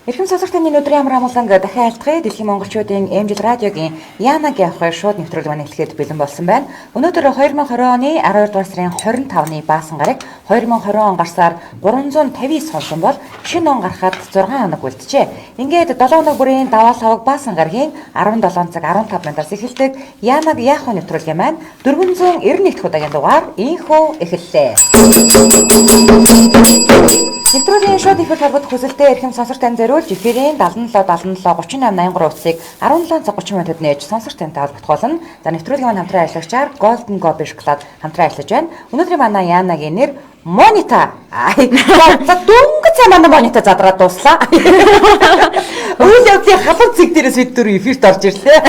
Эрхэм сонсогч таны өдрийн амар амгаланг дахин айлтгая. Дэлхийн монголчуудын MGL радиогийн Яна Гявхай шууд нэвтрүүлэг маань эхлэхэд бэлэн болсон байна. Өнөөдөр 2020 оны 12 дугаар сарын 25-ны баасан гараг 2020 он гарсаар 359 сонсон бол шинэ он гарахад 6 хоног үлджээ. Ингээд 7 хоног бүрийн даваал хаваг баасан гарагийн 17 цаг 15 минутаас эхэлдэг Янаг Яах вэ нэвтрүүлгийн маань 491 дахь удаагийн дугаар инхүү эхэллээ. Нэвтрүүлгийн шууд эфир холбогдох хүсэлтэд эрхэм сонсогч танд зориулж эфирийн 77 77 38 83 утсыг 17 цаг 30 минутад нээж сонсогч тантай холбогдох болно. За нэвтрүүлгийн маань хамтран ажиллагчаар Golden Gobi шоколад хамтран ажиллаж байна. Өнөөдрийн манай Янагийн нэр Монита. За дөнгөж сайн манай Монита задраад дууслаа. Үйл явдлын халуун цэг дээрээс бид дөрөв эфирт орж ирлээ.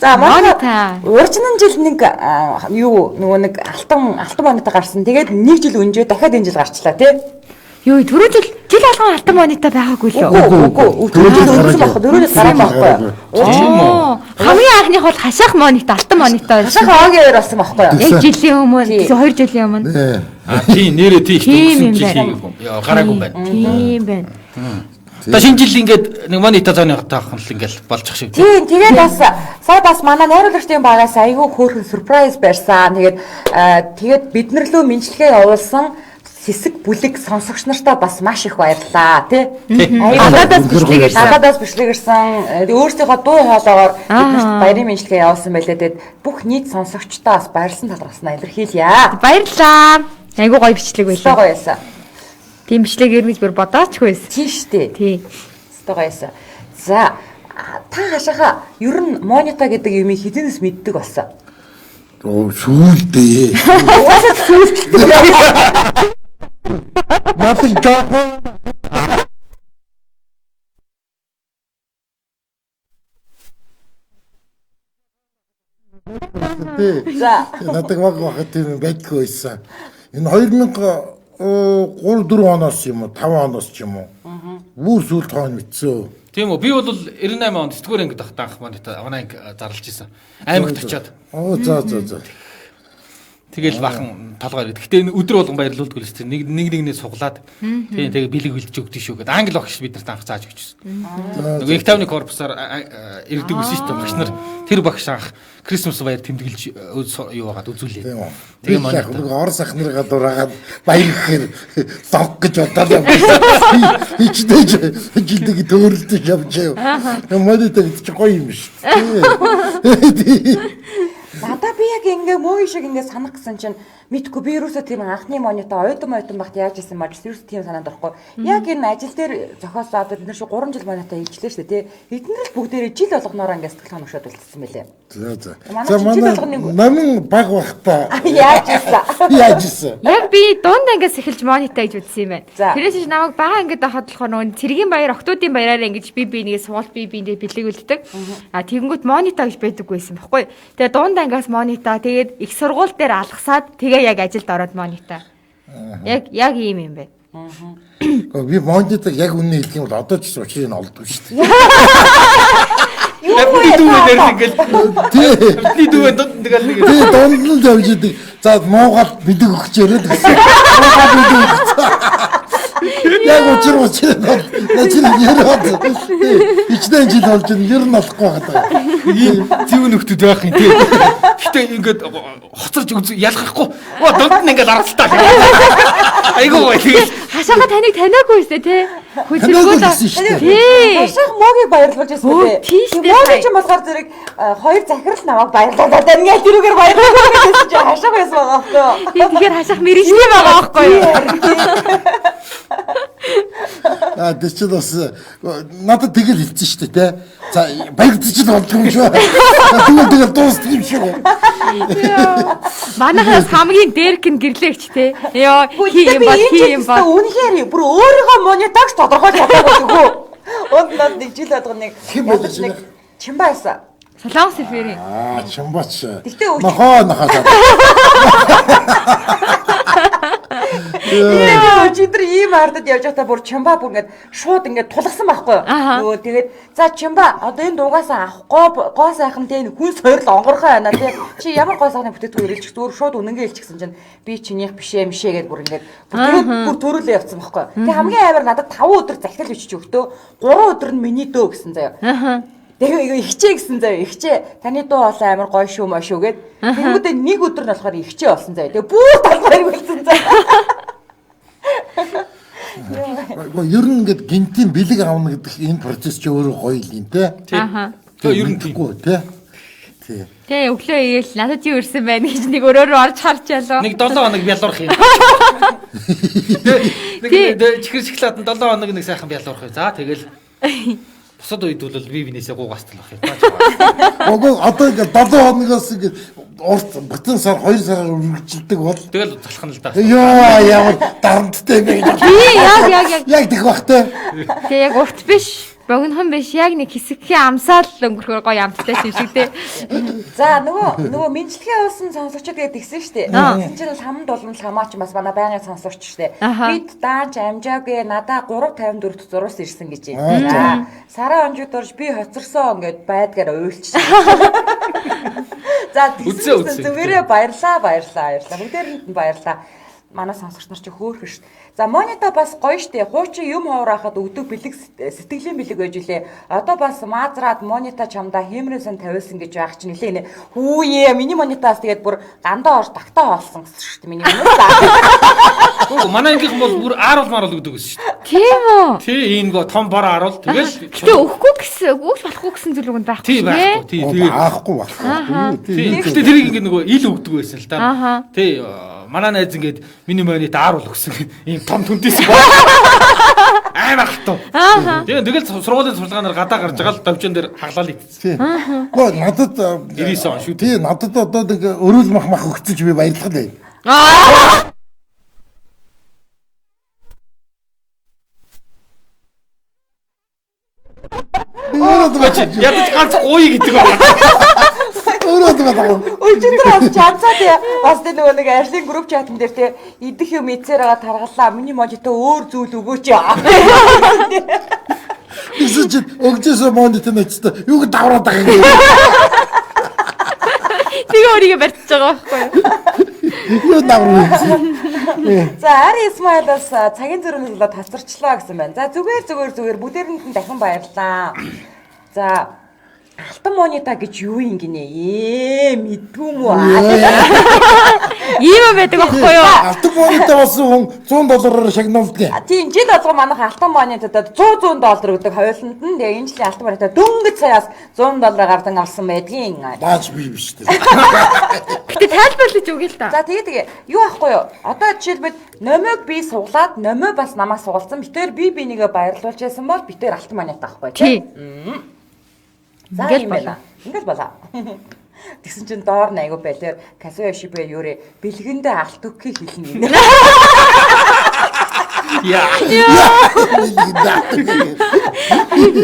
За Монита уржин жил нэг юу нөгөө нэг алтан монита гарсан. Тэгээд нэг жил өнжөө дахиад энэ жил гарчлаа тий. Юу түрүү жил жил болгон алтан монита байгаагүй лөө. Үгүй түрүү жил өнжсөн байхгүй дөрөв жил гараад байхгүй. Уржин хамгийн анхных бол хашаах монита алтан монита байсан. Хашаах огийн хоёр болсон байхгүй юу? Яг жилийн өмнө 2 жилийн өмнө. А тий нэрээ тий их өнгөрсөн жил хийгээгүй. Гараагүй юм байна. Тийм байна. Одоо шинэ жил ингээд нэг монита зооны таах нь л ингээл болчих шиг. Тийм тэгээд бас сая бас манай найруулагчдын багаас айгүй хөөрхөн сюрприз барьсан. Тэгээд тэгээд бид нар лөө мэдлэгээ явуулсан хэсэг бүлэг сонсогч нартаа бас маш их баярлалаа тий. Гадаадаас бичлэг ирсэн. Гадаадаас бичлэг ирсэн. Өөрсдийнхөө дуу хоолоогоор биднэрт баярын мэдлэгээ явуулсан байлээ. Тэгээд бүх нийт сонсогчдоо бас баярлсан талархснаа илэрхийлье. Баярлалаа. Айгүй гоё бичлэг байлаа. Гоё байсан. Тийм бичлэг ирнэ гэж бүр бодоочгүй байсан. Тийм шүү дээ. Тий. Өстой гоё байсан. За та хашаахаа ер нь монита гэдэг юмыг хэзэнэс мэддэг болсон? Оо сүүлдээ. Угаасаа сүүлдээ. Надад жоохон За надад баг багт тийм байдгүй байсан. Энэ 2003 4 оноос юм уу 5 оноос ч юм уу. Бүр сүүлд хойно мэдсэн. Тийм үү. Би бол 98 онд 9-р ангид байхдаа анх монита манай анги зарлж исэн. Аймагт очиад. Оо за за за. Тэгэл бахан толгой ирээд. Гэтэ энэ өдөр болгон баярлуулдаг л шүү дээ. Нэг нэг нэгнээ суглаад тийм тэгээ бэлэг бэлдэж өгдөг шүү гэдэг. Англи багш бид нарт анх зааж өгч байсан. Нөгөө их тавны корпусаар ирдэг байсан шүү дээ. Багш нар тэр багш анх Christmas баяр тэмдэглэж юу байгаад үзүүлээ. Тэгээ манай нөгөө Орос ах нарыгаа дураагаад баяр гэхээр лог гэж бодоод явсан. Хичнээн жилдэг төөрөлдөж явж яв. Монита гэдэг чинь гоё юм шүү дээ. Надаа би яг ингээ мөөгийн шиг ингээ санах гэсэн чинь мэдгүй би ерөөсөө тийм анхны монита оюутан багт яаж исэн маж ерөөсөө тийм санаанд орохгүй. Яг энэ ажил дээр зохиосон одоо бид нар шиг 3 жил монита хийжлээ шүү дээ тий. Эднэр л бүгдээрээ жил болгоноороо ингээ сэтгэл ханамжууд үлдсэн мэлээ. За за. За манай намын баг багтаа яаж исэн? Яаж исэн? Яг би дунд ангиас эхэлж монита гэж үзсэн юм байна. Тэрээс ч намайг бага ангид байхад болохоор нөгөө цэргийн баяр октоодын баяраар ингэж би нэгээ сургууль би биэндээ бэлэг үлддэг. А тэгэнгүүт монита гэж байдаггүй байсан байхгүй. Тэгээ дунд ангиас монита тэгээд их сургууль дээр алгасаад тэгээ яг ажилд ороод монита. Яг ийм юм байна. Би монита яг үнэ хэлэх юм бол одоо ч учрыг нь олдгүй шүү дээ. Юу дүүгээ дээр ингээл тий. Бидний дүүгээ дунд тэгэл нэг. Тий дунд нь явж идэг. За муугал бэлэг өгч яриад гэсэн. Муугал бэлэг өгч. Яг учир бол наа чи яриад. Хичнээн жил болж ер нь олохгүй байгаа. Ийм зөв нөхдүүд байх юм тий. Гэтэ ингээд хоцорж ялгахгүй. Оо дунд нь ингээд аралтаа. Айгуу гоё тэгэл. Хашаага таныг таниагүй байсан тий. Хүлцэргүй тий. Хашаах мөөгийг баярлуулж байсан тий. Мөөгийг чинь болохоор зэрэг хоёр захирал намайг баярлуулаад байна. Ингээд тэрүүгээр баярлуулаад байсан чинь хашаах байсан байгаа байхгүй юу? Тий тэгэхээр хашаах мэрэгжлийн байгаа байхгүй юу? Аа тэр чинь бас надад тэгэл хэлсэн шүү дээ тий. За баярлаж л болдго юм шүү. Тэгвэл тэгэл дуустдаг юм шиг. Манайхаас хамгийн дээрх нь гэрлэгч тий. Йоо хий юм бол хий юм бол. Үнэхээр бүр өөрийнхөө монитагч тодорхойлж чадаагүй гэх үү. Унд над нэг жил болгоно нэг ядаж нэг чимба байсан. Солонгос эфирийн. Аа чимбач. Гэтэ нохоо нохоо. Өчигдөр ийм ард надад явж байхдаа бүр чимба бүр ингээд шууд ингээд тулгсан байхгүй юу? Нөгөө тэгээд за чимба одоо энэ дуугаасаа авах гоо сайхан те хүн сойрол онгорхой байна те. Чи ямар гоо сайхны бүтээгдэхүүн ирэлчих зүгээр шууд үнэнгээ хэлчихсэн чинь би чинийх биш ээ мишээ гэд бүр ингээд бүр төрүүлээ явцсан байхгүй юу? Тэгээ хамгийн амар надад 5 өдөр захидал бичиж өгтөө 3 өдөр нь миний дөө гэсэн заяа. Тэгээ ихчээ гэсэн заяа. Ихчээ таны дуу хоолой амар гоё шүү маа шүү гэд. Тэнгүүдээ нэг өдөр нь болохоор ихчээ болсон заяа. Тэгээ бүр толгой эргэлзэн заяа. Ер нь ингээд гинтийн бэлэг авна гэдэг энэ процесс чи өөрөө гоё л юм те. Аха. Тэгээ ер нь тийм. Мэдхгүй те. Тий. Тэ өглөө игээл надад юу ирсэн байна гэж нэг өрөөрөө орж харж ялаа. Нэг 7 хоног бялуурах юм. Нэг чихэр шоколад нь 7 хоног нэг сайхан бялуурах юм. За тэгэл бусад үед бол би бинээсээ гуугаас тал байх юм. Уг одоо ингээд 7 хоногоос ингээд урт бүтэн сар 2 сараар үргэлжилдэг бол Тэгэл залхна л да. ёо ямар дарамттай юм бэ гэж. Тий, яг яг яг. Яг тех бах те. Тэ яг урт биш, богинохон биш, яг нэг хэсэгхэн амсаал өнгөрөхөр гоё амттай юм шиг тэ. За нөгөө мэдлэгээ уулсан сонсогчд гэдэг тэгсэн шүү дээ. Тэгсэн чинь лам дулам ламаач бас манай байнгын сонсогч шүү дээ. Бид даанч амжаагүй надаа 354 зурус ирсэн гэж юм. За сараа онжууд орж би хоцорсоо ингээд байдгаар уйлчих. За тэгсэн зүгээрээ баярлаа баярлаа баярлаа. Бүгдээрэнд нь баярлаа. Манай сонсогч нар чи хөөрхөн шүү. За Монита бас гоё штэ. Хуучин юм хуурайхад өгдөг бэлэг сэтгэлийн бэлэг байж үлээ. Одоо бас маазраад Монита чамдаа хиймрэн сан тавиулсан гэж байх чинь нилээ нэ. Хүүе миний Монитаас тэгээд бүр гандаа орж тагтаа олсон гэсэн штэ миний өмнө. Үгүй манай ангийнхан бол бүр ааруул маруул өгдөг гэсэн штэ. Тийм үү? Тий ийм го том бор ааруул тэгэл. Гэтэ өгөхгүй гэсэн өгч болохгүй гэсэн зүйл үг нь байхгүй. Тий байхгүй. Тий тэгээд аахгүй байхгүй. Тий. Гэтэ тэрийг ингээ нөгөө ил өгдөг байсан л та. Тий манай найз ингээд миний монит ааруул өгсөн ийм том түнтэйс амар хатуу. Тэгээ тэгэл сургуулийн сурлагаанаар гадаа гарч байгаа л давжин дээр хаглал итсэн. Гэхдээ надад 99 он шүү. Тий надад одоо нэг өрөөл мах мах өгсөн чи би баярлах л. Ядаж ганц гуй гэдэг байна. Өөрөө байна. Өчигдөр бас чамцаа тий бас тэ нөгөө нэг ажлын групп чатан дээр тий идэх юм идсээр байгаа таргаллаа. Миний монито өөр зүйл өгөөч. Тэгсэн чинь өгчөөсөө монито нэчтэй юу давраад байгаа юм. Тэгээ өөрийгөө барьж байгаа байхгүй юу? Юу давруу. За Ари Исмаилаас цагийн зөрүүнээс болоод тасарчлаа гэсэн байна. За зүгээр зүгээр зүгээр бүгдээрэнд нь дахин баярлалаа. За алтан монита гэж юу юм гинэ? Мэдгүй юм уу? Ийм юм байдаг аахгүй юу? Алтан монита болсон хүн 100 доллараар шагнуулдаг. Тийм жил болгон манайх алтан монитад 100 доллар өгдөг хоёуланд нь. Тэгээ энэ жилийн алтан монита дөнгөж саяас 100 доллараар гардан авсан байдгийн. Баач би биш үү. Гэтэ тайлбарлаж өгье л та. За тэгээ юу аахгүй юу? Одоо жишээлбэл номойг би суглаад номой бас намайг сугалсан. Битээр би бинийгээ баярлуулж байсан бол битээр алтан монита авахгүй тий. За Ингээл юм байна. Ингээл болоо. Тэгсэн чинь доор нь айгу байлаар Касуя Шибэ юурэ бэлгэндээ алт өгөхийг хэлнэ гинэ. Яа.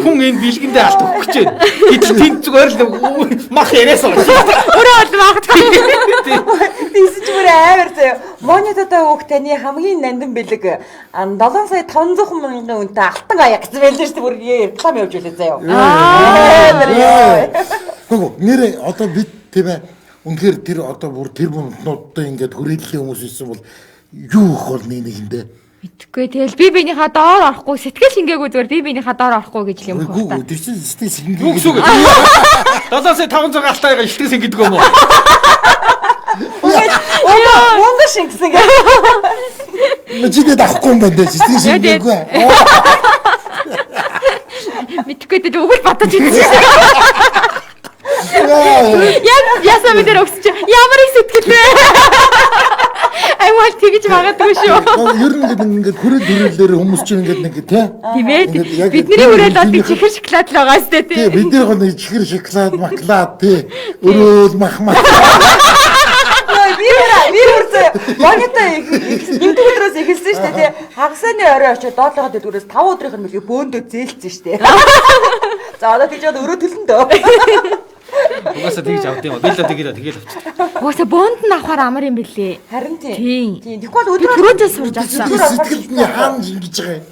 Хүн энэ бэлгэндээ алт өгөх гэж байна. Гэтэл тэнд зүгээр л мах яриасан байна. Өөрөө бол мах. Тэгсэн чинь бүр амар заяа. Монитодоо өгөх таны хамгийн нандин бэлэг 7 сая 500 мянган үнэтэй алтан аяа гэсэн байлээ шүү дээ. Бүр реклам явж байлаа заяа. Амар яа. Үгүй нэрээ одоо бид тийм ээ үнэхээр тэр одоо бүр тэр мөнтнүүдтэй ингээд хүрээллийн хүмүүс исэн бол юу өгөх бол нэг нэгэндээ. Мэдхгүй тэгэл би биенийхээ доор орохгүй сэтгэл шингээгүй зүгээр би биенийхээ доор орохгүй гэж юм Үгүй байна. тэр чинь сэтгэл шингээгүй. Юу гэсэн үг вэ? 7 сая 500 алтан аяга илтгэл шингээдэг юм уу? Мөнгө шингэсэн гэх. Чи дэд авахгүй юм байна дээ сэтгэл шингээгүй. Мэдхгүй тэгэл үг л бодож үзсэн. Яг ясаа бид нар өгсөн чи ямар их сэтгэл вэ? Аймал тэгж магадгүй шүү. Ер нь ингээд ингээд хүрээл хүрээлээр хүмүүс чинь ингээд нэг тий. Тийм ээ. Бидний хүрээл бол нэг чихэр шоколад л байгаа сте Тий тий. бид нар нэг чихэр шоколад маклаад тий өрөөл мах мах. Би бүр монито нэгдүгээр өдрөөс эхэлсэн шүү дээ тий. Хагасны орой очиод доотлогоо дэлгүүрээс 5 өдрийнх нь мөлийг бөөндөө зээлцсэн шүү дээ. За одоо тийж одоо өрөө төлөн дөө. Угаасаа тэгж авд юм. Би л тэгэл авчихсан. Угаасаа бөөнд нь авахар амар юм бэлээ. Харин тийм. Тийм. Тийм. Тэгэхгүй бол Би өдөр түрүүн жил сурч авсан. Сэтгэлд нь хаан шингэж байгаа юм.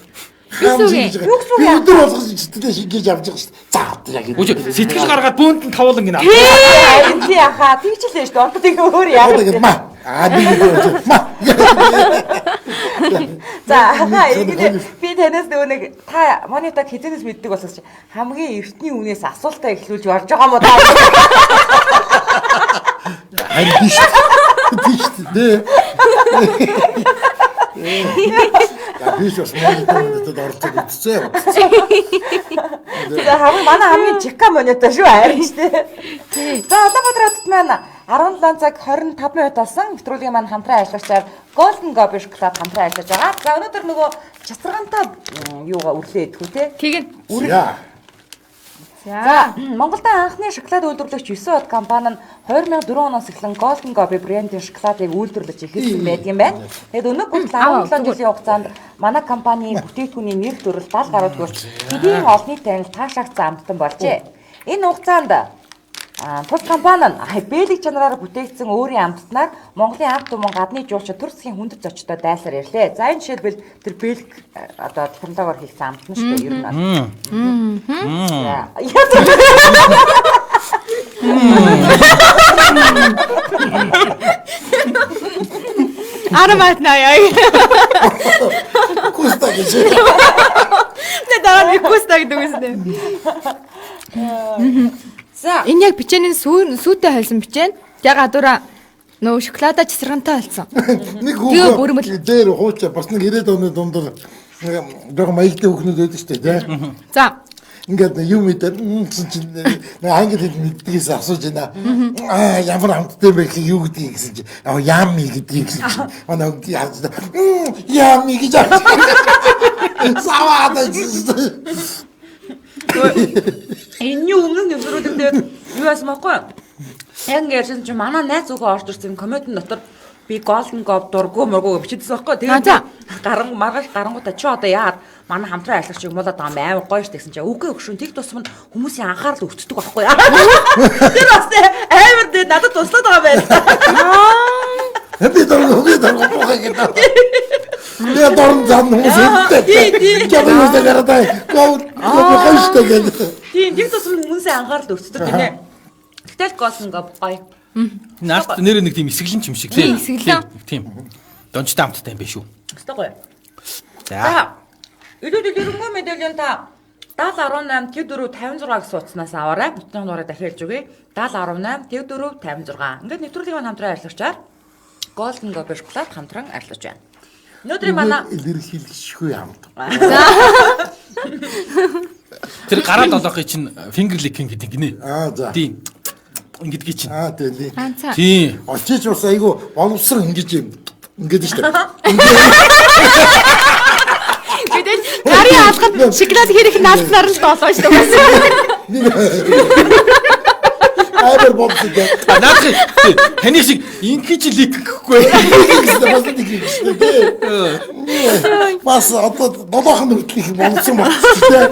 Хаан шингэж Юу гэсэн үг байгаа. юм? Би өдөр болгож сэтгэлээ шингээж авч байгаа шүү дээ. За одоо яг Үгүй сэтгэл гаргаад бөөнд нь тавуулан гинэ. Харин тий ахаа тэгж л шүү дээ. Одоо тэгээ өөр яа. Одоо ингэ ма. Аа би ингэ ма. За ахаа ингэнэ би танаас нөгөө нэг та монитог хэзээнээс мэддэг болсон чи хамгийн эртний үнээс асуултаа эхлүүлж орж байгаа юм уу та? Харин тийш. Тийш дээ. Я би ч бас монитод оролцоод үзсэн. За хамгийн манай хамгийн чика монито шүү харин шүү дээ. За Улаанбаатар хотод маань 17 цаг 25 минут болсон. Нэвтрүүлгийн маань хамтран ажиллагчаар Golden Gobi шоколад хамтран ажиллаж байгаа. За өнөөдөр нөгөө чацаргантай юугаа үрлээ идэх үү те? Тэгин. За. За Монголд анхны шоколад үйлдвэрлэгч 9 од компани нь 2004 оноос эхлэн Golden Gobi брендийн шоколадыг үйлдвэрлэж эхэлсэн байдаг юм байна. Тэгээд өнөг хүртэл 17 жилийн хугацаанд манай компани бүтээгдэхүүний нэр төрөл 70 гаруй төгрөгч хэдийн олонний танил таашаагдсан амттан болжээ. Энэ хугацаанд тус компани нь бэлэг чанараар бүтээгдсэн өөрийн амттнаар Монголын ард түмэн гадны жуулчид төр засгийн хүндэт зочдод дайлсаар ирлээ. За энэ жишээлбэл тэр бэлэг одоо технологиор хийгдсэн амттан шүү дээ ер нь. За. Арамат наяа. Куста гэж. Тэ дараа нь куста гэдэг үстэй. За. Энэ яг бичээний сүүтэй холсон бичээн. Яг гадуура нөгөө шоколада часаргантай холсон. Нэг Тэгээ хүүхэн бүрмэл. дээр хуучаа бас нэг 90-ад оны дундор жоохон маягтай хүүхнүүд байдаг шүү дээ. Тэ? За. Ингээд юм мэдээ гэсэн чинь нэг англи хэл мэддгээс асууж байна. Аа ямар амттай бэ гэх юу гэдгийг гэсэн чинь аа ями гэдгийг гэсэн чинь манай хүүхд яаж ями гэж саваад. Энэний өмнөх нэвтрүүлэг дээр юу яасан байхгүй юу? Яг ингэ ярьсан чинь манай найз зөвхөн орж ирсэн комментын дотор би Golden Gob дургу мургу гэж бичсэн байхгүй юу? А, за. Тэгээд гаран маргааш гарангуудаа чи одоо яагаад манай хамтран ажиллагч юм болоод байгаа юм амар гоё шүү гэсэн чинь үгүй өгшүн тэг тусам нь хүмүүсийн анхаарал өвчтдөг байхгүй юу? Тэр бас амар дээ надад туслаад байгаа юм байна. Би дургу би дургу бохоо гэдэг. Би дурн зам хүмүүс Тий, тий. хэлдэг. Жоо юу гараад гоо гоо шүү гэдэг. Тийм тэг тусам нь хүмүүсийн анхаарал өвчтдөг гинэ. Гэтэл Golden Gob гоё. Наарт нэр нэг тийм эсгэлэн юм шиг Тийм, эсгэлэн. Тийм. Донжтой амттай юм биш үү? Өстой гоё. За. За. Илүү дэлгэрэнгүй мэдээллийн та 7018 Т4 56 гэсэн утаснаас аваарай. Бүтэн дугаараа дахиад хэлж өгье. 7018 Т4 56. Ингээд нэвтрүүлгийн маань хамтран ажиллагчаар Golden Gobi шоколад хамтран ажиллаж байна. Өнөөдрийн манай илэрхийлэшгүй амт. Тэр гараа долоохыг чинь finger licking гэдэг гинэ. Аа за. Тийм. Ингэдгийг чинь. Аа тий. Ганцаа. Тийм. Очиж бас айгу боловсрон ингэж юм. Ингэж шүү дээ. Мэдээж гарын алгад шоколад хэрэг наалцнаар л долоо шүү дээ. Амар боловсрон. А наадах таны шиг ингэж лик гэхгүй. Гэсэн бас нэг юм шүү дээ. Бас одоо долоохон хүртэл их боловсон болчихсон тий.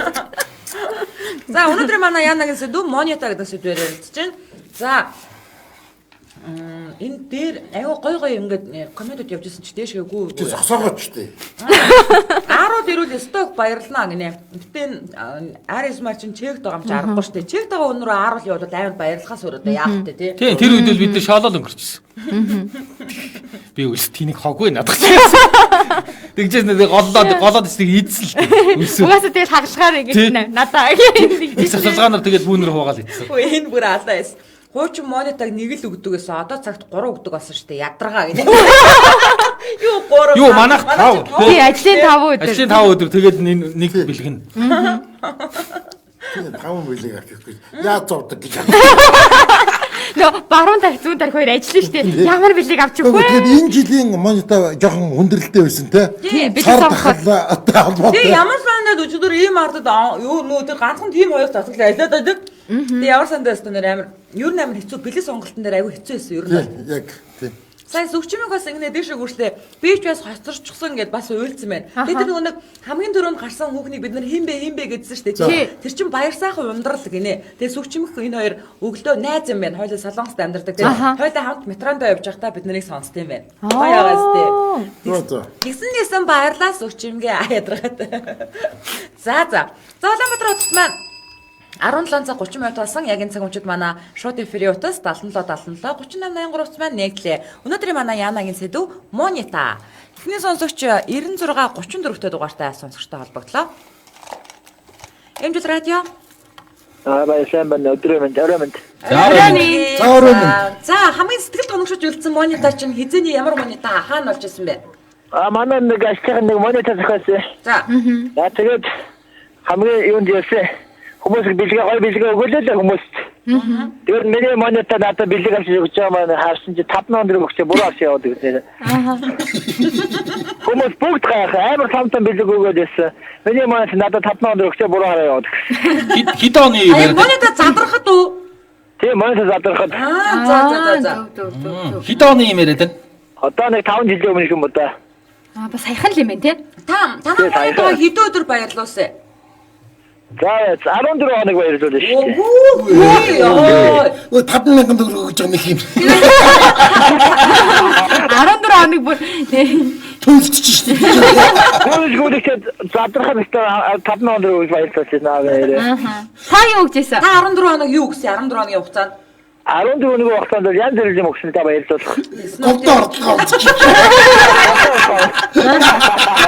За өнөөдрийн манай Янагийн сэдв Монито гэдэг сэдвээр ярилцж байна. За энэ дээр айгүй гой гой ингээд комментууд явж исэн чи дээшгээ гүү. Чи зогсоогооч тий. Аарууд ирүүл өстой их баярлнаа гинэ. Гэтэ энэ Арис мар чинь чэгт байгаа юм чи аргагүй штэ. Чэгт байгаа өнөрөө ааруул явуулаад амар баярлахаас өөр одоо яах вэ тий. Тийм тэр үед л бид нар шоолол өнгөрчихсөн. Би үлс тэнийг хоогүй надад. Тэгжээс нэг голлоод голоод нэг идсэн л дээ. Үлсүү. Угаасаа тэгэл хагалгаар ингэж Тий. надаа Их сахалгаанаар тэгээд бүүнэр хуугаал идсэн. Хөө энэ бүр алаа эс. Хуучин монитог нэг л өгдөг гэсэн. Одоо цагт 3 өгдөг болсон штэ. Ядаргаа гинэ. Юу 3. Юу, манайх тав. Тий, ажлын 5 өдөр. Ажлын 5 өдөр тэгээд нэг бэлгэн. Тийм таван бүлэг авчихгүй. Яа зовдөг гэж. Нөө баруун тарих зүүн тарих хоёр ажиллана шүү дээ. Ямар бэлэг авч өгөх вэ? Тэгэхээр энэ жилийн монито жоохон хүндрэлтэй байсан те. Тийм, бэлэг Цар сонгоход. тахалтай холбоотой. Тэгээ ямар сандад өчигдөр ийм ардад юу нөө тэр ганцхан тийм хоёр татгалаа ажиллаад байдаг. Тэгээ ямар сандад өстө нэр амар ер нь амар хэцүү бэлэг сонголтын дээр айгүй хэцүү байсан ер нь. Тийм, яг тийм. Сая сүгчмэг бас ингэнэ дэшээ гүршлээ. Би ч бас хоцорчихсон гэд бас уйлцсан байна. Тэгээд тэр нөгөө нэг хамгийн түрүүнд гарсан хүүхнийг бид нар хин бэ хин бэ гэдсэн шүү дээ. Тэр чин баяр сайхан ундрал гинэ. Тэгээд сүгчмэг энэ хоёр өглөө найз юм байна. Хойлоо Солонгост амьдардаг. Тэгээд хойлоо хамт метронд явж байхдаа бид нарыг сонсд юм байна. Баяагаас тий. Тэгсэн нэгсэн баярлаа сүгчмгээ ядаргаад. За за. За Улаанбаатар хотод маань 17 цаг 30 минут болсон. Яг энэ цаг мөчид манай шууд эфирийн утас 77 77 38 83 утас маань нэгтлээ. Өнөөдрийн манай Янагийн сэдв Монита. Эхний сонсогч 96 34 дугаартай сонсогчтой холбогдлоо. Эмжил радио. Аа баярлалаа байна. Өдрөө мэнд, орой мэнд. За орой мэнд. За хамгийн сэтгэл тоногшиж үлдсэн Монита чинь хэзээний ямар Монита хаана болж исэн бэ? Аа манай нэг ажлын нэг Монита зохиосон. За. За тэгээд хамгийн юунд яасан? Хүмүүс бэлгээ гой бэлгээ өгөөлөө л хүмүүст. Тэр миний монитор надад бэлэг авч өгч байгаа маань харсан чи 5 өндөр өгч буруу авч яваад гэсэн. Хүмүүс бүгд гайх амар том том бэлэг өгөөд байсан. Миний монитор надад 5 өндөр өгч буруу хараа яваад гэсэн. Хэд оны юм бэ? Монитор задрахад уу? Тийм монитор задрахад. Аа за за за. Хэд оны юм яриад байна? Одоо нэг 5 жилийн өмнө юм уу да. Аа бас саяхан л юм байна те. Та танай монитор хэдэн өдөр баярлуулсан? За 14 хоног баярлуулна шүү дээ. Өө 5000 төгрөг өгч байгаа нэг юм. 14 хоног бүр төлөвчж шүү дээ. Гүйлгүүлэхэд задрахад өстө 5 хоног өгч баярлуулсан аа нэрээ. Та юу өгч байсан? Та 14 хоног юу өгсөн? 14 хоногийн хугацаанд 14 хоногийн хугацаанд бол янз бүрийн юм өгсөн та баярлуулах. Голдоо орлого олчих.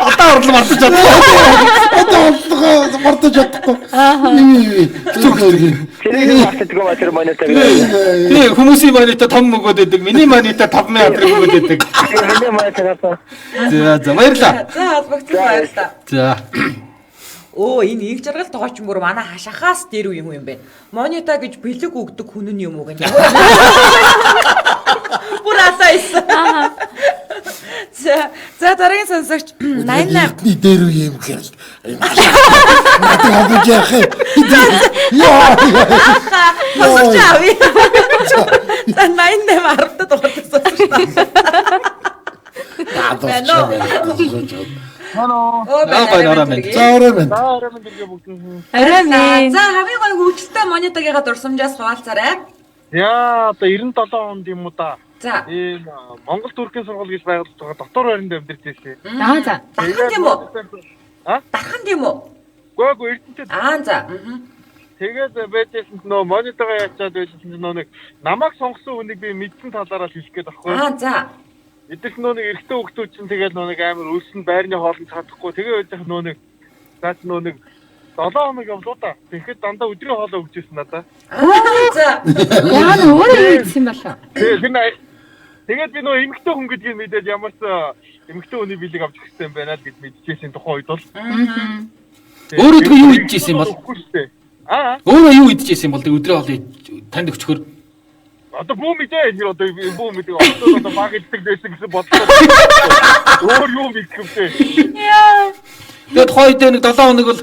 Одоо орлого мартаж чадахгүй. Одоо орлого мартаж чадахгүй. Тэрийг мартдаггүй ба тэр монитор. Тий хүмүүсийн монитор том өгөөд байдаг. Миний монитор 5000 төгрөг өгөөд байдаг. Миний монитор одоо. За за баярлалаа. За холбогдсон баярлалаа. За. Өө энэ их жаргал тоогооч бүр манай хашахаас дээр үе юм бэ. Монита гэж бэлэг өгдөг хүн нь юм уу гэнэ. Бүр алаа исэн. За за дараагийн сонсогч 88 дээр үе юм гэхэл надад хавж яах юм. Яа. Сонсогч авъя. За 88 10 дугаартай сонсогч. Надад. Hello. За орой мэнд. За орой мэнд бүгдэн. Орой мэнд. За хамгийн гоё хөгжилтэй монитогийнхаа дурсамжаас хуваалцаарай. Яа одоо 97 онд юм уу да. За. Ийм Монгол Туркийн сургууль гэж байгуулж байгаа дотор байранд амьдарч байсан. Аа за. Дархан тийм үү? А? Дархан тийм үү? Үгүй Эрдэнэт. Аа за. Тэгээд байжсэн ч нөө монитороо ячаад байжсэн ч нөө нэг намайг сонгосон хүнийг би мэдсэн талаараа л хэлэх гээд баггүй. Аа за. Эдгэх нөө нэг эрэгтэй хүүхдүүд чинь тэгэл нөө нэг амар өлсөн байрны хоолнд чадахгүй тэгээ байж ах нөө нэг заач нөө нэг 7 хоног явлаа да. Тэгэхэд дандаа өдрийн хоолоо өгч ирсэн надаа. За. Яа нөө өөрөө юу идсэн болов? Тэгээ тэгээд би нөө эмэгтэй хүн гэдгийг мэдээд ямар ч эмэгтэй хүний бэлэг авч өгсөн юм байна л гэж мэдчихсэн тухайн үед бол. Өөрөө тэгээ юу идчихсэн юм бол? Аа. Өөрөө юу идчихсэн юм бол тэг өдрийн хоолыг танд өгчхөр Одоо бүү мэдээ тэр одоо бүү мэдээ одоо баг иддэг байсан гэсэн бодлоо. Өөр юу мэдэх вэ? Яа. Тэгээд тухайн үед нэг 7 хоног бол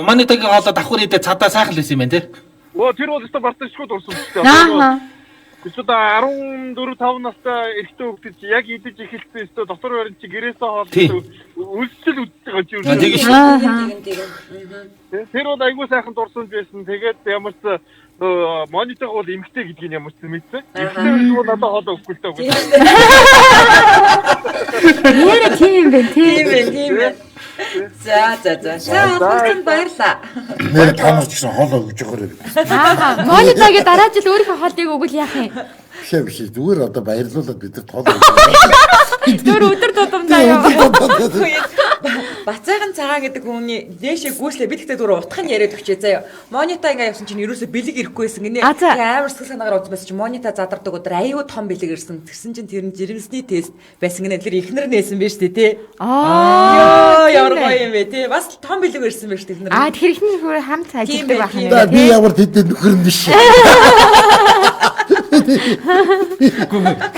монитогийн хоолоо давхар идэ цадаа сайхан л байсан юм байна те. Өө тэр бол өстө барташгүй дурсан шүү дээ. Аа. Эсвэл 14 5 настай эрэгтэй хүүхэд чи яг идэж эхэлсэн өстө дотор барин чи гэрээсээ хоол өлсөл үдчихэж байгаа чи юу. Тийм шүү. Тийм. Тэр бол айгүй сайхан дурсамж байсан. Тэгээд ямар ч монитор бол эмэгтэй гэдгийг ямар ч мэдсэн. Эмэгтэй хүн бол надад хоол өгөхгүй л даа. Нэрэ тийм юм бэ тий. Тийм ээ, тийм ээ. За за за. За холбогдсон баярлаа. Нэр та нар ч гэсэн хоол өгж байгаа юм. Аа. Монитогийн дараа жил өөрийнхөө хоолыг өгвөл яах юм? Биш ээ биш ээ. Зүгээр одоо баярлуулад бид нарт хоол өгж. Зүгээр өдөр тутамдаа яа. Бацаахан цагаан гэдэг хүний дээшээ гүйслээ бид гэхдээ зүгээр утгах нь яриад өгчээ заяа. Монита ингээ явсан чинь ерөөсөө бэлэг ирэхгүй байсан гинэ. Тэгээ амар сэтгэл санаагаар үзсэн байсан чинь монита задардаг өдөр аюу том бэлэг ирсэн. Тэгсэн чинь тэр нь жирэмсний тест байсан гинэ. Тэр ихнэр нээсэн байж тээ тий. Аа ямар гоё юм бэ тий. Бас том бэлэг ирсэн байж тээ ихнэр. Аа тэр ихнэр хөр хамт ажилладаг байх юм бэ. Би ямар тэдний нөхөр нь биш.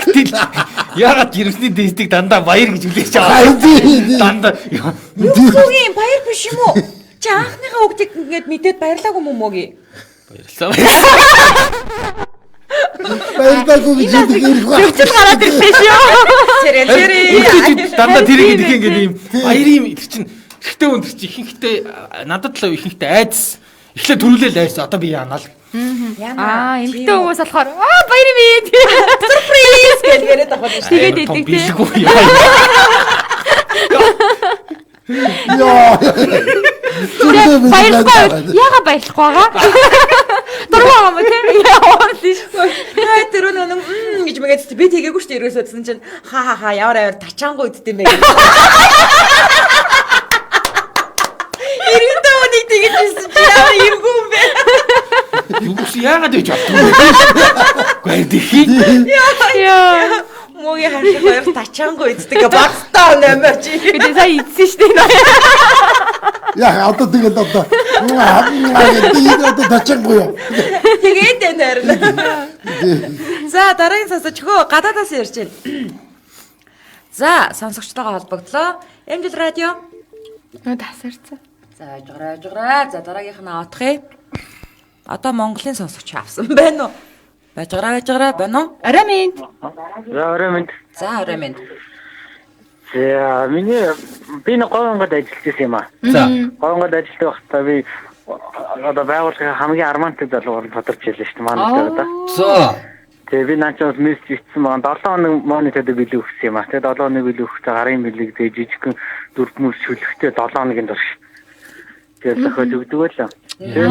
Гэтэл яагаад жирэмсний тестийг дандаа баяр гэж хүлээж аваа. Дандаа юу юм баяр биш юм уу? Чи анхныхаа хүүхдийг ингээд мэдээд баярлаагүй юм уу мөгийн? Баярлалаа. Баярлалаа гэж ирэх байх. Зөрчил гараад ирлээ шүү. Тэрэн тэрэ. Дандаа тэрийг идэх ингээд ийм баярын тэр чинь эрэгтэй хүн тэр чинь ихэнхдээ надад л ихэнхдээ айдас эхлээ төрүүлээл айдас одоо би яана л. Аа, эмэгтэй хүмүүс болохоор аа баяр минь. Surprise гэж яриад авах шүү. Тэгээд идэг тий. Билгүй. Йоо. Баярлахгүй. Яага баярлахгүй байгаа? Дургүй байгаа юм тий. Яа тийш. Хай тэр өнөө гэж мэгээд би тэгээгүй шүү дээ ерөөсөө гэсэн чинь ха ха ха ямар амар тачаангуй иддэг юм бэ гэж. Эрэгтэй хүнийг тэгэж хэлсэн чи ямар эвгүй юм бэ? Юу гэсэн яагаад гэж боддог юм бэ? Гэхдээ тэхий. Яа. Муугийн харшиг хоёр тачаангуй иддэг багтаа нэмэр чи. Би сая идсэн шүү дээ. Яа одоо тэгээд одоо гэдэг одоо тачаангуй юу? Тэгээд энэ харин. За дараагийн сонсогч хөө гадаадаас ярьж байна. За сонсогчтойгоо холбогдлоо. MJ радио. Нөө тасарцсан. За ажгараа ажгараа. За дараагийнх нь авах. Одоо Монголын сонсогч авсан байна уу? Ажгараа ажгараа байна уу? Орой минь. За орой минь. За орой минь. За миний би нэг Говьонгод ажиллаж байсан юм аа. За. Говьонгод ажиллаж байхдаа би одоо байгууллагын хамгийн армантай залуу тодорч хэлсэн шүү дээ манай одоо. За. Тэгээ би наа чи бас мессеж ичсэн байгаа. 7 хоног монитод бэлэг өгсөн юм аа. Тэгээ 7 хоног бэлэг өгсөн гарын бэлэг тэгээ жижигхэн дөрвмөр шүлэгтэй 7 хоногийн турш. Тэгээ зохиож өгдөг байлаа. Тэгээ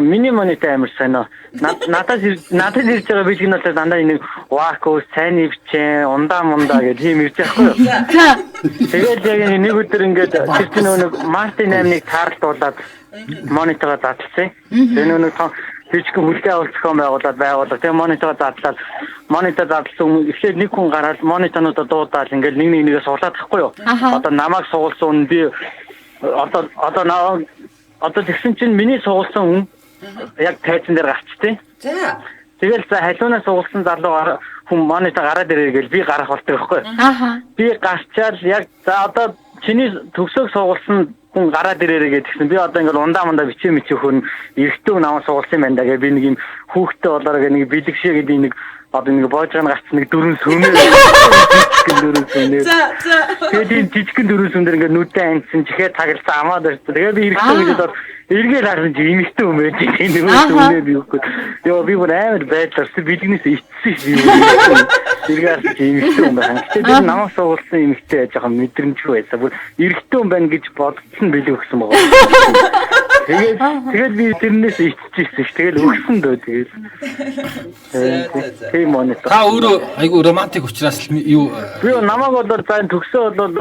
миний монитор амар сонио. Надад ирж байгаа бэлэг нь болохоор дандаа нэг вакуус, сайн ивчэн, ундаа мундаа гэх тийм ирж байгаа байхгүй юу? Тэгээд яг нэг өдөр ингээд тэр чинь нэг Мартин 8-ыг таарлуулад монитороо задлсан. Тэгээ нэг жижигхэн хүлээн авалт зохион байгуулад байгуулга. Тэгээ монитороо задлаад монитор задлсан эхлээд нэг хүн гараад мониторнуудаа дуудаал ингээд нэг нэгээ суулгаад тахгүй юу? Одоо намайг суулсан хүн би одоо тэгсэн чинь миний суулсан хүн яг тайзан дээр гарчтыг. За. Тэгэл за халиунаа суулсан залуу хүн монитор гараад ирээ гэж би гарах болдог байхгүй юу? Аха. Би гарчаал яг за одоо чиний төгсөөг суулсан хүн гараад ирээрэй гэдгсэн. Би одоо ингээл ундаа мундаа бичээ мичээ хүн эрэгтэй хүн намайг суулсан юм байна да гэ би нэг юм хүүхдтэй болоорой гэ нэг бэлэг шээ гэдэг нэг одоо нэг боожгон гарцсан нэг дөрвөн сүнээр жижигхэн дөрвөн сүнээр. За за. Тэгээд энэ жижигхэн дөрвөн сүн дээр ингээд нүдэн анцсан чихээ тагалцсан амаад ирсэн. Тэгээд би эрэгтэй хүн гэдэг бол эргээл харсан чи эмэгтэй хүн байж тийм нэг үнээр би үгүй. Йоо би бүр амар байдлаар бэлгнээс ичсэн ш би. Эргээл харсан чи эмэгтэй хүн байна. Гэтэ тэр намайг суулсан эмэгтэй жоохон мэдрэмжгүй байсан. Бүр эрэгтэй хүн байна гэж бодсон бэлэг өгсөн байгаа. Тэгээд би тэрнээс иччихсэн ш. Тэгэл өгсөн дөө тэгэл. Тийм монитор. Та өөрөө айгүй романтик учраас юу би намайг бол за төгсөө бол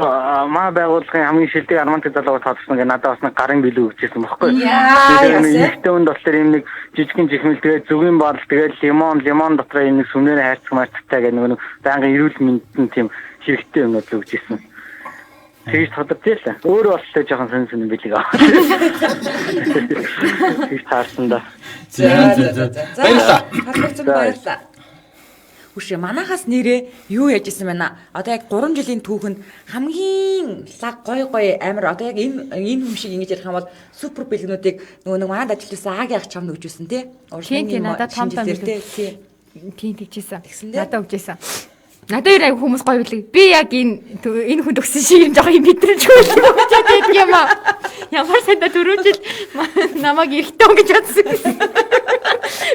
маа байгууллагын хамгийн шилдэг романтик залуугаар тодорсон гэ надад бас нэг гарын бэлэг өгчээсэн баггүй. Тэгээд нэг хүнд болохоор юм нэг жижигхэн жихмэл тэгээд зүгийн бодол тэгээд лимон дотор юм нэг сүмнээр хайрцаг марцтай гэх нэг байнгын эрүүл мэндэд тийм хэрэгтэй юмнууд л өгчээсэн. Тэгж тодорч ийлээ. Өөр боллоо жоохон сонь бэлэг аа. Тэгж таарсан да. За за за. Баярлалаа. Халбарцсан баярлалаа. Үшээ манахаас нэрээ юу яаж исэн байна? Одоо яг 3 жилийн түүхэнд хамгийн лаг гой гой амар одоо яг энэ хүн шиг ингэж ярих юм бол супер бэлгнүүдийг нөгөө нэг манад ажиллаж байсан Аги ах чамд өгч байсан тий. Тийм надад том том тий. Тийм тэгжсэн. Надад өгчээсэн. Надад ер аяг хүмүүс гоё бэлэг. Би яг энэ хүнд өгсөн шиг юм жоох юм мэдрэмжгүй л болчиход байдаг юм аа. Ямар санда түрүү жил намайг эрэгтэй хүн гэж бодсон гэсэн.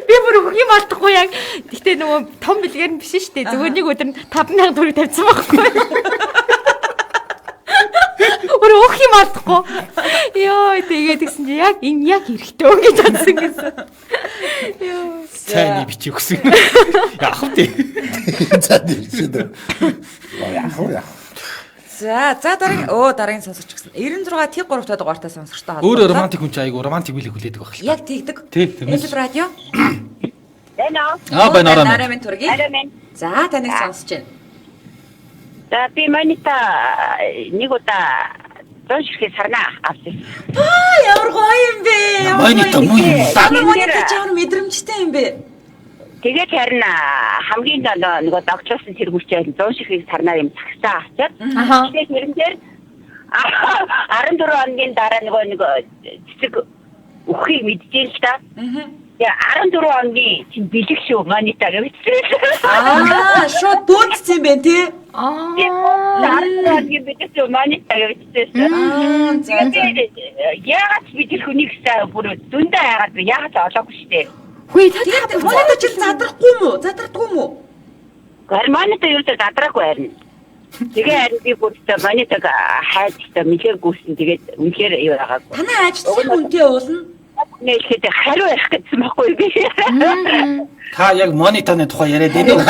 Би бүр өгөх юм алдахгүй яг. Гэхдээ нөгөө том бэлгээр нь биш шүү дээ. Зүгээр нэг өдөр нь 5000 төгрөг тавьсан байхгүй. Өөр өгөх юм алдахгүй. Йоо тэгээд тэгсэн чи яг энэ яг эрэгтэй хүн гэж бодсон гэсэн. Йоо. Цайны бичиг өгсөн. Яах вэ? Цайны бичиг. Яах вэ? За дараагийн сонсогч гэсэн. 96 Т 3 та дугаартай сонсогчтой холбоотой. Өөрөө романтик хүн чи айгу романтик бэлэг хүлээдэг байх л. Яг тэгдэг. Тийм. Энд радио. Байна уу? Аа байна орой. Орой минь төргий. Орой минь. За таныг сонсож байна. За би монита нэг удаа 100 ширхэг сарнаа авсан. Аа ямар гоё юм бэ? Монита муу юм да. Монита ч ямар мэдрэмжтэй юм бэ? Тэгээд харин хамгийн нөгөө догтлуулсан тэр хүчээр 100 ширхэг сарнаа юм цагтаа авчаад. Тэгээд тэрэн дээр 14 хоногийн дараа нөгөө нэг цэцэг өгөхийг мэдчихээн л та. Тэгээ 14 хоногийн чинь бэлэг шүү Монита гэж бичсэн. Аа, шууд бүүнцсэн юм бэ тий? Аа. 14 хоногийн бэлэг шүү Монита гэж бичсэн. Аа, за за. Тэгээд яагаад ч би тэр хүнийг бүр дүндээ яагаад би яагаад ч олоогүй шүү дээ. Хүй та Тэгээд Монита ч задрахгүй юм уу? Задардгүй юм уу? Харин Монита юу ч задраагүй харин. Тэгээ харин би бүр Монитаг хайж та нэлээд гүйсэн. Тэгээд үнэхээр юу яагаад. Танай ажиллах хүнтэй уулна. Нээлхэд хариу ярих гэсэн байхгүй би. Та яг Монитаны тухай яриад байна уу?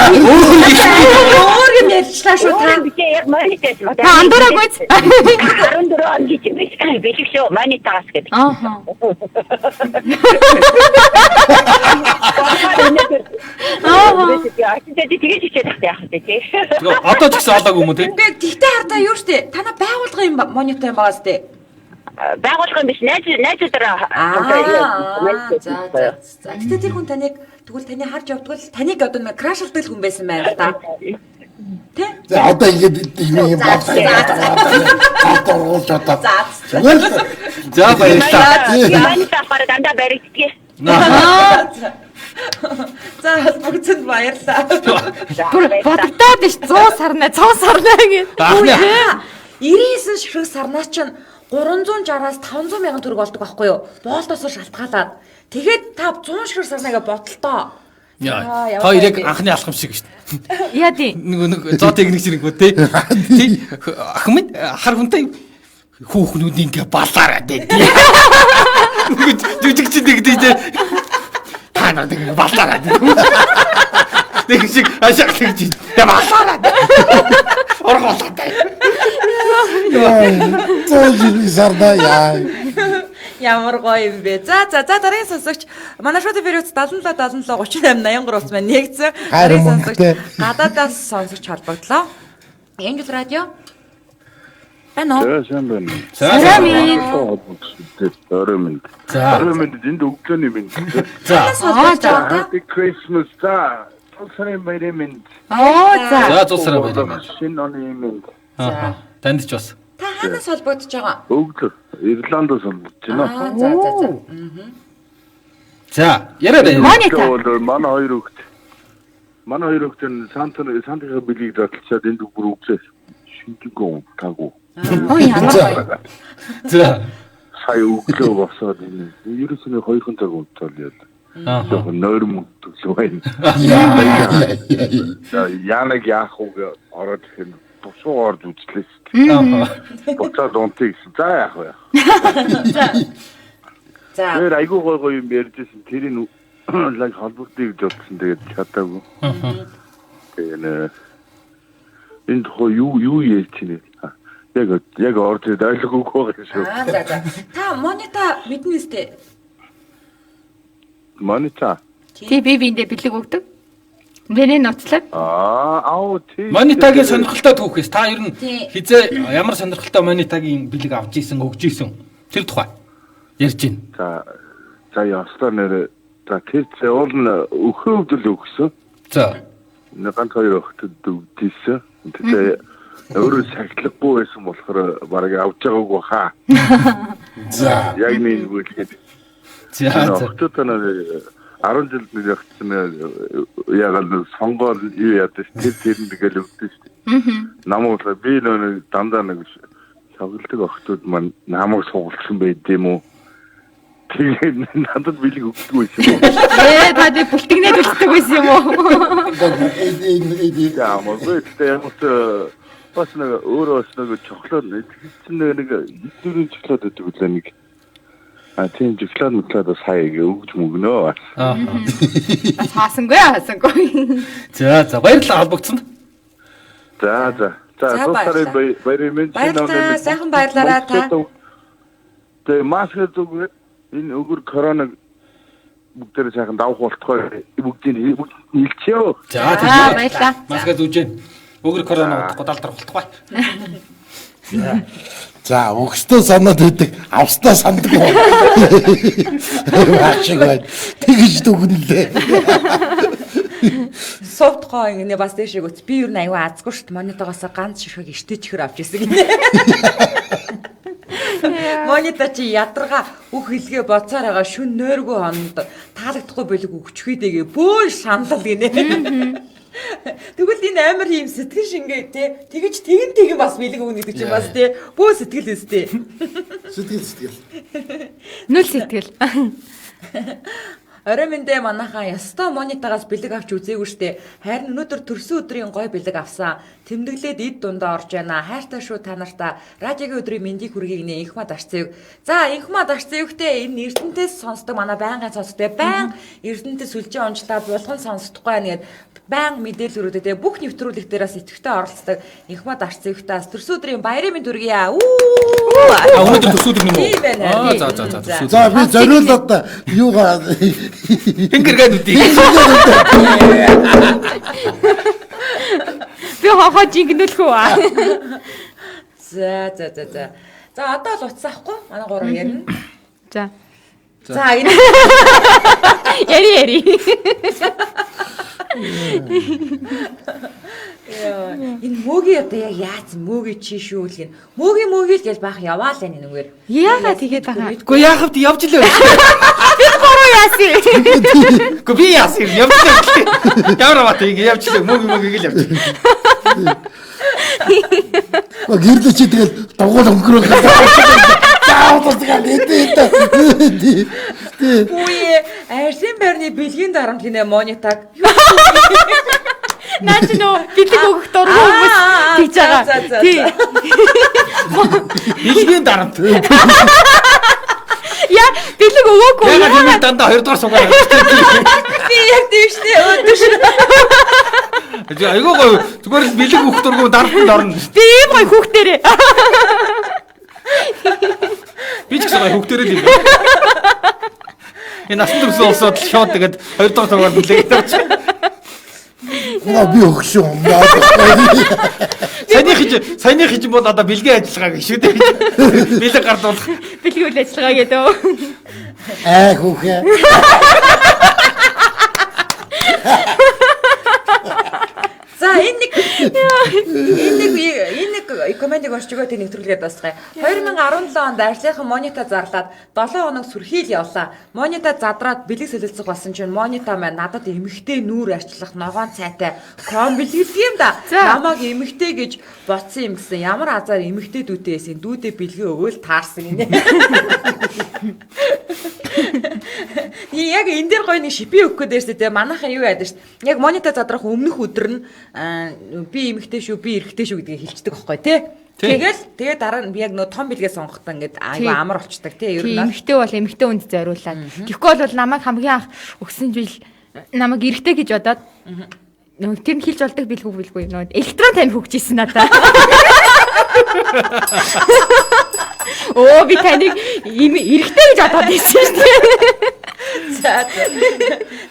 Өөр юм ярьчлаа шүү та. Өөр би яг Монитаас Та андуураагүй. 14 он гэж бэлэг шүү Монитагаас гэдэг. Ааха. Аа. Тэгээд тэгэж хичээд байх яах вэ тий. Тэгээ одоо ч гэсэн олоогүй юм уу те? Үгүй тэгтээ хардаа юу штэ? Танай байгуулгын юм Монита юм байгаа сте. Байгуулгын биш найзуудаараа Аа. За за. За. Гэтэ тэр хүн таныг тэгвэл таны харж явдгал таныг одоо нэг крашалдаг хүн байсан байна л да. Тэ? За одоо ингэж юм За, за, за оруулж одоо. За. Зүгээр л За баярлалаа. Монита болохоор дандаа баригддаг. За холбогдсонд баярлалаа. Бүр бодогдоод ш 100 сарнаа 100 сарнаа гэж. Анхны 99 ширхэг сарнаа чинь 360-аас 500 мянган төгрөг болдог байхгүй юу? Боолтоос шалтгаалаад. Тэгээд та 100 ширхэг сарнаа гэж бодлоо. Яа. Аа, Та ямар яг гоё. анхны алхам шиг шүү дээ. Яа тий. Нэг нэг зоотыг нэг шиг үү те. Тий. Охин минь хар хүнтэй хүүхнүүд ингээ балаараа дээ. Жүжигч нэг тий те. Та нар ингээ балаараа дээ. Нэг шиг ашиг тэгж. Тэ балаараа. Оргоолоо. Зөө сарда яа. Ямар гоё юм бэ. За за за дараагийн сонсогч манай шууд период 77 77 38 83 утас маань нэгдсэн. Хайр Дараагийн сонсогч мөнгөтэй. гадаадаас сонсогч холбогдлоо. Angel радио. Байна уу? За сайн байна. Сайн минь. Орой минь. За. Орой минь энд өглөөний минь. За. Танаас холбогдож байгаа та. Happy Christmas за. Цул сарын баярын минь. Оо за. За зул сарын баярын минь. Шинэ оны минь. Аа. Танд ч бас. Та хаанаас холбогдож байгаа? Өглөө Ирландаас холбогдож байна. Аа за за за. За, яриад байна. Монита. Бол манай хоёр хүүхэд. Манай хоёр хүүхэд нь Санта Сантагийн бэлгийг задлчаад энд бүр өглөө шинжингөө унтаагүй. Оо ямар гоё. За. Сая өглөө босоод энэ ерөөсөө нэг хоёрхан цаг унтаал яа. Аа. Жохон нойр мөндөглөө байна. За Янаг яах вэ гэ ороод ирэхэд бусуу орж үзлээ шүү дээ. Аа. Буцаад унтъя гэсэн. За яах вэ? За. Тэр айгүй гой гой юм ярьжсэн. Тэрийг лаг холбогдъё гэж бодсон. Тэгээд чадаагүй. Тэгээ нэ энэ тухай юу юу ярьж байна вэ? Яг яг орж ирээд ойлгоогүй байгаа шүү. Аа за за. Та Монита мэднэ үстэй. Монита. Тий би биэндээ бэлэг өгдөг. Миний нууцлаг. Аа, аа тий. Монитагийн сонирхолтой түүхээс та ер нь Тий. хизээ ямар сонирхолтой Монитагийн бэлэг авч исэн, өгч исэн тэр тухай ярьж байна. За за ёстой нэр за тэр уул нь өхөө өвдөл өгсөн. За. Нэг ганц хоёр охтод өгдөөсөн. Тэгээ өөрөө сахилахгүй байсан болохоор бараг авч байгаагүй хаа. За. Яг нэг үлгээд. За. за. Охтод нэр 10 жил нэг явчихсан ягаад нэг сонгоол юу яадаг ш. Тэр тэр нэг л өгдөө ш. Намайг болохоор би нөө дандаа нэг шоглдог охтууд маань намайг сугалсан байд юм уу? Тэгээд надад бэлэг өгдөг байсан юм уу? Ээ та тий бүлтгэнээ үлддэг байсан юм уу? Энэ Яа, мөрөө гэхдээ ямар ч бас нэг өөрөө бас нэг чоколад чинь нэг эднэрийн чоколад гэдэг үлээ нэг. А тийм чоколад мөклаад бас хаяа гэ өгж мөгнөө бас. Аа. Бас хаасангүй хаасангүй. За за баярлалаа холбогдсон. За за. За За, цус сарын баярлалаа. баярын мэнд Баярлалаа, сайхан баярлаарай та. Тэгээ маск зүг энэ өгөр корона бүгдээрээ сайхан давх болтгой бүгдийг нийлчихөө. За Аа тийм. баярлалаа. Маска зүүжэн. Өгөр корона удахгүй далдар болтугай. За өгстөө санаад байдаг, австаа санддаг. Байх шиг байна. Тэгж дүгнэлээ. Сувдгоо ингэнэ бас дээшээ гүц. Би ер нь аюу азгүй шүү дээ. Монитогоос ганц ширхэг штэ чихэр авч ирсэн гинэ. Монита чи ядаргаа бүх хэлгээ боцоор байгаа шүн нойргүй хононд та Таалагдахгүй бэлэг өгчихээ дэгээ бөөн шаналл гинэ. Тэгвэл энэ амар юм сэтгэл шингээ те тэгэж тэгэн тэгэн бас бэлэг өгнө гэдэг чинь бас те бөө сэтгэл өстэй. Сэтгэл сэтгэл. Нүл сэтгэл. Орой мэндэ манайхаа ястаа монитагаас бэлэг авч үзээгүй штэ. Харин өнөөдөр төрсөн өдрийн гой бэлэг авсан. Тэмдэглээд эд дундаа орж байна. Хайртай шүү та нартаа. Радиогийн өдрийн мэндийг хүргэе гинэ Инхма Дарцэв. За Инхма Дарцэвхтэй энэ Эрдэнтээс сонсдог манай байнгын сонсдог. Баян Эрдэнэт сүлжээ онжлаа булган сонсдохгүй байна гэд баян мэдээлэл өрөөдөө те бүх нэвтрүүлэг дээр бас идэвхтэй оролцдог. Инхма Дарцэвхтаас төрсөн өдрийн баярын мэнд хүргье. Үү! А өнөөдөр төрсөн өдөр юм уу? Тийм байна. Аа за за за төрсөн өдөр. За би зориулаад юугаа Тэнгэргээд үдий. Би хохоо жингнүүлэх үү? За за за за. За одоо л утас авахгүй манай гурав ярина. За. За энэ Яри яри. Яа, энэ мөгийн одоо яг яац мөгийн чи шүү л гин. Мөгийн мөгийн л гэж баах яваал энэ нүгээр. Яагаад тэгээд байгаа? Үгүй яах вэ? Явж лээ. Би гурав яасан. Үгүй би яасан юм явж лээ. Ямар аваад ингэ явж лээ. Мөгийн мөгийг л явж. Гэрлээ чи тэгэл дугуул өнгөрөөх. Заавал тэгэл эдээ эдээ. Үгүй арсын байрны бэлгийн дарамт гинэ монитаг. Наа чи нөө бэлэг өгөх дургүй хүмүүс тэгж байгаа. Тий. Бэлгийн дарамт. Яа, бэлэг өгөөгүй. Ягаад юм дандаа 2 дугаар суугаар явчихсан. Би яг тийм шнэ өөдөө шнэ. Айгуу гоё. Зүгээр л бэлэг өгөх дургүй дарамтанд орно. Би ийм гоё хүүхдэрээ. Би ч гэсэн гоё хүүхдэрээ л юм. Энэ насан турш улсууд л шууд тэгээд 2 дугаар суугаар бэлэг авчих. Наа би өгшөө юм. Саяны хижин бол одоо бэлгийн ажиллагаа гэх шүү дээ. Бэлэг гардуулах. Бэлгийн үйл ажиллагаа гэдэг. Аа хүүхээ. За энэ нэг комментиг орч өгөө тэг нэвтрүүлгээд дуусгая. 2017 онд ажлынхан Монита зарлаад 7 хоног сүрхийл явлаа. Монита задраад бэлэг солилцох болсон чинь Монита маань надад эмэгтэй нүүр арчлах ногоон цайтай ком бэлгэлдэг юм да. Намайг эмэгтэй гэж бодсон юм гэсэн. Ямар азар эмэгтэй дүүтэй байсан. Дүүдээ бэлгээ өгөөл таарсан гинэ. Яг энэ дээр гоё нэг шипи өгөх гээд байсан те. Манайхан юу яадаг шүү. Яг Монита задрах өмнөх өдөр нь би эмэгтэй шүү, би эрэгтэй шүү гэдгийг хэлчихдэг байхгүй тий. Тэгэл тэгээ дараа нь би яг нөө том бэлгээ сонгохдоо ингээд айгүй амар болчдаг тий. Ер нь эмэгтэй бол эмэгтэй хүнд зориулаад. Тэгэхгүй бол намайг хамгийн анх өгсөн жил намайг эрэгтэй гэж бодоод нөгөө тэр нь хэлж болдог бэлгүй бэлгүй нөгөө электрон тамхи өгч ирсэн надаа. Оо би таныг эрэгтэй гэж бодоод ирсэн шүү дээ. За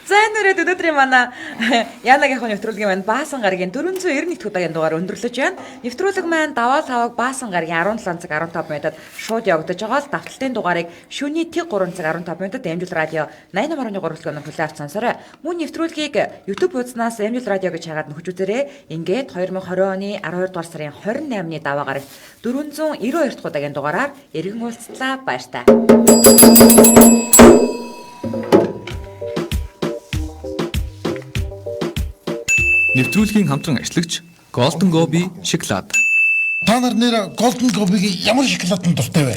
за энэ үрээд өнөөдрийн манай Янагийнхаа нэвтрүүлгийн маань Баасан гарагийн 491 дахь удаагийн дугаар өндөрлөж байна. Нэвтрүүлэг маань даваа таваг Баасан гарагийн 17 цаг 15 минутад шууд явагдаж байгаа л давталтын дугаарыг шөнийн 3 цаг 15 минутад Эмжил радио 88.3 хөтөлбөрөөр хүлээн авч сонсоорой. Мөн нэвтрүүлгийг YouTube хуудаснаас Эмжил радио гэж хайгаад нөхөж үзээрэй. Ингээд 2020 оны 12 дугаар сарын 28-ны даваа гарагт 492 дахь удаагийн дугаараар эргэн уулзлаа. Баяртай. Нэвтрүүлгийн хамтран ажиллагч Golden Gobi шоколад. Та нар нэр Golden Gobi-гийн ямар шоколаданд дуртай вэ?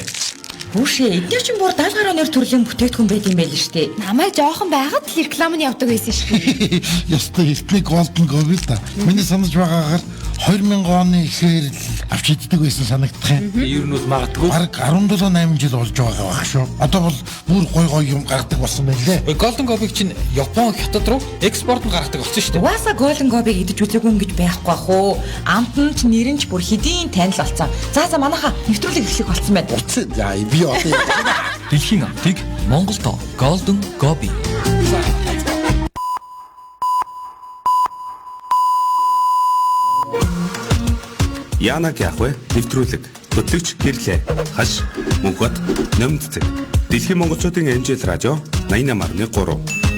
Хүүшээ, эдгээр чинь бүр 70 гаруй нэр төрлийн бүтээгдэхүүн байт юм байл шүү дээ. Намайг жоохон байгаад л реклам нь явдаг байсан шүү дээ. Ястай эртний Golden Gobi л да. Миний санаж байгаагаар 2000 оны ихээр л авч иддэг байсан санагдах юм. Ер нь бол магадгүй. Бараг 17 8 жил болж байгаа байх шүү. Одоо бол бүр гой гой юм гаргадаг болсон байна лээ. Golden Gobi-г чинь Япон, Хятад руу экспорт нь гаргадаг болсон шүү дээ. Угаасаа Golden Gobi-г идэж үзээгүй юм гэж байхгүй бах уу? Амт нь ч нэр нь ч бүр хэдийн танил болсон. За за манайха нэвтрүүлэг эхлэх болсон байна. Утсан. За би одоо Дэлхийн амтыг Монголд Golden Gobi. Янаг яах вэ? Нэвтрүүлэг. Хөтлөгч гэрлээ. Хаш, Мөнхбат, Нөмд цэг. Дэлхийн монголчуудын MJL радио 88.3.